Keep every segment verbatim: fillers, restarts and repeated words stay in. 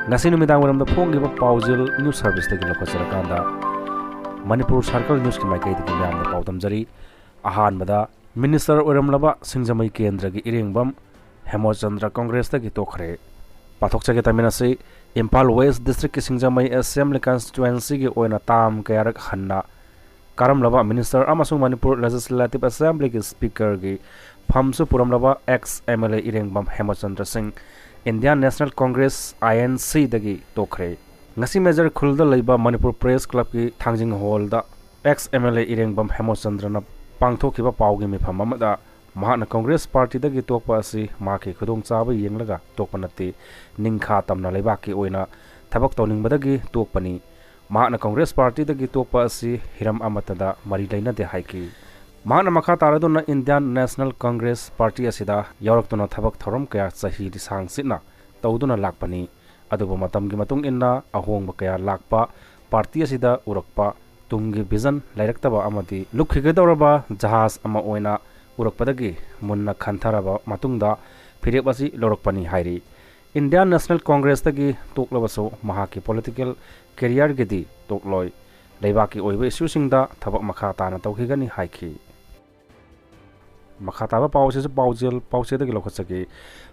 ꯉꯁꯤ ꯅꯨꯃꯤꯗꯥꯡ ꯋꯥꯏꯔꯝꯗ ꯐꯣꯡꯈꯤꯕ ꯄꯥꯎꯖꯦꯜ ꯅ꯭ꯌꯨꯁ ꯁꯔꯚꯤꯁꯇꯒꯤ ꯂꯧꯈꯠꯆꯔꯀꯥꯟꯗ ꯃꯅꯤꯄꯨꯔ ꯁꯔꯀꯜ ꯅ꯭ꯌꯨꯁꯀꯤ ꯃꯥꯏꯀꯩꯗꯒꯤ ꯃꯌꯥꯝꯗ ꯄꯥꯎ ꯇꯝꯖꯔꯤ꯫ ꯑꯍꯥꯟꯕꯗ, ꯃꯤꯅꯤꯁꯇꯔ ꯑꯣꯏꯔꯝꯂꯕ ꯁꯤꯡꯖꯃꯩ ꯀꯦꯟꯗ꯭ꯔꯒꯤ ꯏꯔꯦꯡꯕꯝ ꯍꯦꯃꯣꯆꯟꯗ꯭ꯔ ꯀꯪꯒ꯭ꯔꯦꯁꯇꯒꯤ ꯇꯣꯛꯈ꯭ꯔꯦ꯫ ꯄꯥꯊꯣꯛꯆꯒꯦ ꯇꯝꯃꯤꯟꯅꯁꯤ꯫ ꯏꯝꯐꯥꯜ ꯋꯦꯁ ꯗꯤꯁꯇ꯭ꯔꯤꯛꯀꯤ ꯁꯤꯡꯖꯃꯩ ꯑꯦꯁꯦꯝꯕ꯭ꯂꯤ ꯀꯟꯁꯇꯤꯇ꯭ꯋꯦꯟꯁꯤꯒꯤ ꯑꯣꯏꯅ ꯇꯥꯝ ꯀꯌꯥꯔꯛ ꯍꯟꯅ ꯀꯥꯔꯝꯂꯕ ꯃꯤꯅꯤꯁꯇꯔ ꯑꯃꯁꯨꯡ ꯃꯅꯤꯄꯨꯔ ꯂꯦꯖꯤꯁꯂꯦꯇꯤꯚ ꯑꯦꯁꯦꯝꯕ꯭ꯂꯤꯒꯤ ꯁ꯭ꯄꯤꯀꯔꯒꯤ ꯐꯝꯁꯨ ꯄꯨꯔꯝꯂꯕ ex M L A Irengbam Hemchandra Singh, Indian national congress, I N ꯁꯤꯗꯒꯤ ꯇꯣꯛꯈ꯭ꯔꯦ꯫ ꯉꯁꯤ ꯃꯦꯖꯔ ꯈꯨꯜꯗ ꯂꯩꯕ ꯃꯅꯤꯄꯨꯔ ꯄ꯭ꯔꯦꯁ ꯀ꯭ꯂꯕꯀꯤ ꯊꯥꯡꯖꯤꯡ ꯍꯣꯜꯗ ꯑꯦꯛꯁ ꯑꯦꯝ ꯑꯦꯜ ꯑꯦ ꯏꯔꯦꯡꯕꯝ ꯍꯦꯃꯆꯟꯗ꯭ꯔꯅ ꯄꯥꯡꯊꯣꯛꯈꯤꯕ ꯄꯥꯎꯒꯤ ꯃꯤꯐꯝ ꯑꯃꯗ ꯃꯍꯥꯛꯅ ꯀꯣꯡꯒ꯭ꯔꯦꯁ ꯄꯥꯔꯇꯤꯗꯒꯤ ꯇꯣꯛꯄ ꯑꯁꯤ ꯃꯍꯥꯛꯀꯤ ꯈꯨꯗꯣꯡꯆꯥꯕ ꯌꯦꯡꯂꯒ ꯇꯣꯛꯄ ꯅꯠꯇꯦ, ꯅꯤꯡꯈꯥ ꯇꯝꯅ ꯂꯩꯕꯥꯛꯀꯤ ꯑꯣꯏꯅ ꯊꯕꯛ ꯇꯧꯅꯤꯡꯕꯗꯒꯤ ꯇꯣꯛꯄꯅꯤ꯫ ꯃꯍꯥꯛꯅ ꯀꯣꯡꯒ꯭ꯔꯦꯁ ꯄꯥꯔꯇꯤꯗꯒꯤ ꯇꯣꯛꯄ ꯑꯁꯤ ꯍꯤꯔꯝ ꯑꯃꯠꯇꯗ ꯃꯔꯤ ꯂꯩꯅꯗꯦ ꯍꯥꯏꯈꯤ꯫ ꯃꯍꯥꯛꯅ ꯃꯈꯥ ꯇꯥꯔꯗꯨꯅ ꯏꯟꯗꯤꯌꯥꯟ ꯅꯦꯁꯅꯦꯜ ꯀꯣꯡꯒ꯭ꯔꯦꯁ ꯄꯥꯔꯇꯤ ꯑꯁꯤꯗ ꯌꯥꯎꯔꯛꯇꯨꯅ ꯊꯕꯛ ꯊꯧꯔꯝ ꯀꯌꯥ ꯆꯍꯤ ꯂꯤꯁꯥꯡ ꯁꯤꯠꯅ ꯇꯧꯗꯨꯅ ꯂꯥꯛꯄꯅꯤ꯫ ꯑꯗꯨꯕꯨ ꯃꯇꯝꯒꯤ ꯃꯇꯨꯡ ꯏꯟꯅ ꯑꯍꯣꯡꯕ ꯀꯌꯥ ꯂꯥꯛꯄ, ꯄꯥꯔꯇꯤ ꯑꯁꯤꯗ ꯎꯔꯛꯄ, ꯇꯨꯡꯒꯤ ꯚꯤꯖꯟ ꯂꯩꯔꯛꯇꯕ ꯑꯃꯗꯤ ꯂꯨꯞꯈꯤꯒꯗꯧꯔꯕ ꯖꯍꯥꯖ ꯑꯃ ꯑꯣꯏꯅ ꯎꯔꯛꯄꯗꯒꯤ ꯃꯨꯟꯅ ꯈꯟꯊꯔꯕ ꯃꯇꯨꯡꯗ ꯐꯤꯔꯦꯞ ꯑꯁꯤ ꯂꯧꯔꯛꯄꯅꯤ ꯍꯥꯏꯔꯤ꯫ ꯏꯟꯗꯤꯌꯥꯟ ꯅꯦꯁꯅꯦꯜ ꯀꯣꯡꯒ꯭ꯔꯦꯁꯇꯒꯤ ꯇꯣꯛꯂꯕꯁꯨ ꯃꯍꯥꯛꯀꯤ ꯄꯣꯂꯤꯇꯤꯀꯦꯜ ꯀꯦꯔꯤꯌꯔꯒꯤꯗꯤ ꯇꯣꯛꯂꯣꯏ꯫ ꯂꯩꯕꯥꯛꯀꯤ ꯑꯣꯏꯕ ꯏꯁꯨꯁꯤꯡꯗ ꯊꯕꯛ ꯃꯈꯥ ꯇꯥꯅ ꯇꯧꯈꯤꯒꯅꯤ ꯍꯥꯏꯈꯤ꯫ ꯃꯈꯥ ꯇꯥꯕ ꯄꯥꯎ ꯑꯁꯤꯁꯨ ꯄꯥꯎꯖꯦꯜ ꯄꯥꯎꯆꯦꯗꯒꯤ ꯂꯧꯈꯠꯆꯒꯦ꯫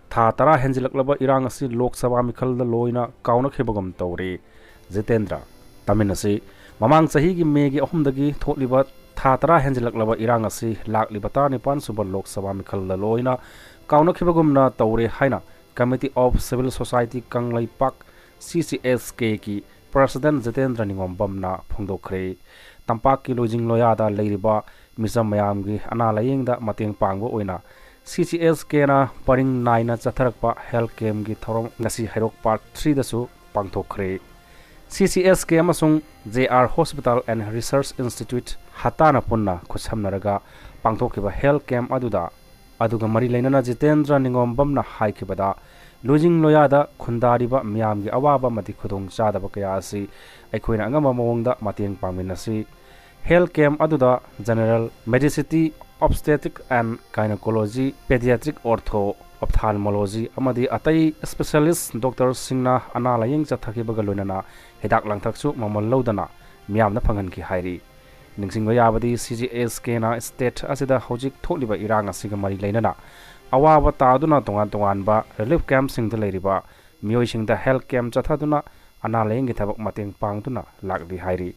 ꯊꯥ ꯇꯔꯥ ꯍꯦꯟꯖꯤꯜꯂꯛꯂꯕ ꯏꯔꯥꯡ ꯑꯁꯤ ꯂꯣꯛ ꯁꯚꯥ ꯃꯤꯈꯜꯗ ꯂꯣꯏꯅ ꯀꯥꯎꯅꯈꯤꯕꯒꯨꯝ ꯇꯧꯔꯦ꯫ ꯖꯤꯇꯦꯟꯗ꯭ꯔ꯫ ꯇꯥꯃꯤꯟ ꯑꯁꯤ ꯃꯃꯥꯡ ꯆꯍꯤꯒꯤ ꯃꯦꯒꯤ ꯑꯍꯨꯝꯗꯒꯤ ꯊꯣꯛꯂꯤꯕ ꯊꯥ ꯇꯔꯥ ꯍꯦꯟꯖꯤꯜꯂꯛꯂꯕ ꯏꯔꯥꯡ ꯑꯁꯤ ꯂꯥꯛꯂꯤꯕ ꯇꯔꯥꯅꯤꯄꯥꯟ ꯁꯨꯕ ꯂꯣꯛ ꯁꯚꯥ ꯃꯤꯈꯜꯗ ꯂꯣꯏꯅ ꯀꯥꯎꯅꯈꯤꯕꯒꯨꯝꯅ ꯇꯧꯔꯦ ꯍꯥꯏꯅ Committee of Civil Society Kangleipak, ꯁꯤ ꯁꯤ ꯑꯦꯁ ꯀꯦꯒꯤ ꯄ꯭ꯔꯁꯤꯗꯦꯟ ꯖꯤꯇꯦꯟꯗ꯭ꯔ ꯅꯤꯉꯣꯝꯕꯝꯅ ꯐꯣꯡꯗꯣꯛꯈ꯭ꯔꯦ꯫ ꯇꯝꯄꯥꯛꯀꯤ ꯂꯣꯏꯖꯤꯡ ꯂꯣꯌꯥꯗ ꯂꯩꯔꯤꯕ ꯃꯤꯆꯝ ꯃꯌꯥꯝꯒꯤ ꯑꯅꯥ ꯂꯥꯌꯦꯡꯗ ꯃꯇꯦꯡ ꯄꯥꯡꯕ ꯑꯣꯏꯅ ꯁꯤ ꯁꯤ ꯑꯦꯁ ꯀꯦꯅ ꯄꯔꯤꯡ ꯅꯥꯏꯅ ꯆꯠꯊꯔꯛꯄ ꯍꯦꯜꯊ ꯀꯦꯝꯞꯀꯤ ꯊꯧꯔꯝ ꯉꯁꯤ ꯍꯩꯔꯣꯛ ꯄꯥꯔꯠ ꯊ꯭ꯔꯤꯗꯁꯨ ꯄꯥꯡꯊꯣꯛꯈ꯭ꯔꯦ꯫ ꯁꯤ ꯁꯤ ꯑꯦꯁ ꯀꯦ ꯑꯃꯁꯨꯡ J R Hospital and Research Institute, ꯍꯇꯥꯅ ꯄꯨꯟꯅ ꯈꯨꯠꯁꯝꯅꯔꯒ ꯄꯥꯡꯊꯣꯛꯈꯤꯕ ꯍꯦꯜꯊ ꯀꯦꯝꯞ ꯑꯗꯨꯗ ꯑꯗꯨꯒ ꯃꯔꯤ ꯂꯩꯅꯅ ꯖꯤꯇꯦꯟꯗ꯭ꯔ ꯅꯤꯉꯣꯝꯕꯝꯅ ꯍꯥꯏꯈꯤꯕꯗ, ꯂꯨꯖꯤꯡ ꯂꯣꯌꯥꯗ ꯈꯨꯟꯗꯥꯔꯤꯕ ꯃꯤꯌꯥꯝꯒꯤ ꯑꯋꯥꯕ ꯑꯃꯗꯤ ꯈꯨꯗꯣꯡꯆꯥꯗꯕ ꯀꯌꯥ ꯑꯁꯤ ꯑꯩꯈꯣꯏꯅ ꯑꯉꯝꯕ ꯃꯑꯣꯡꯗ ꯃꯇꯦꯡ ꯄꯥꯡꯃꯤꯟꯅꯁꯤ꯫ ꯍꯦꯜꯊ ꯀꯦꯝꯞ ꯑꯗꯨꯗ general Medicity, ꯑꯣꯕꯁ꯭ꯇꯦꯇ꯭ꯔꯤꯛ and ꯒꯥꯏꯅꯣꯀꯣꯂꯣꯖꯤ, ꯄꯦꯗꯤꯌꯥꯇ꯭ꯔꯤꯛ ortho, ophthalmology ꯑꯃꯗꯤ ꯑꯇꯩ ꯏꯁꯄꯦꯁꯤꯌꯦꯂꯤꯁ ꯗꯣꯛꯇꯔꯁꯤꯡꯅ ꯑꯅꯥ ꯂꯥꯌꯦꯡ ꯆꯠꯊꯈꯤꯕꯒ ꯂꯣꯏꯅꯅ ꯍꯤꯗꯥꯛ ꯂꯥꯡꯊꯛꯁꯨ ꯃꯃꯜ ꯂꯧꯗꯅ ꯃꯤꯌꯥꯝꯗ ꯐꯪꯍꯟꯈꯤ ꯍꯥꯏꯔꯤ꯫ ꯅꯤꯡꯁꯤꯡꯕ ꯌꯥꯕꯗꯤ, ꯁꯤ ꯖꯤ ꯑꯦꯁ ꯀꯦꯅ ꯁ꯭ꯇꯦꯠ ꯑꯁꯤꯗ ꯍꯧꯖꯤꯛ ꯊꯣꯛꯂꯤꯕ ꯏꯔꯥꯡ ꯑꯁꯤꯒ ꯃꯔꯤ ꯂꯩꯅꯅ ꯑꯋꯥꯕ ꯇꯥꯗꯨꯅ ꯇꯣꯉꯥꯟ ꯇꯣꯉꯥꯟꯕ ꯔꯤꯂꯤꯐ ꯀꯦꯝꯞꯁꯤꯡꯗ ꯂꯩꯔꯤꯕ ꯃꯤꯑꯣꯏꯁꯤꯡꯗ ꯍꯦꯜꯊ ꯀꯦꯝꯞ ꯆꯠꯊꯗꯨꯅ ꯑꯅꯥ ꯂꯥꯌꯦꯡꯒꯤ ꯊꯕꯛ ꯃꯇꯦꯡ ꯄꯥꯡꯗꯨꯅ ꯂꯥꯛꯂꯤ ꯍꯥꯏꯔꯤ꯫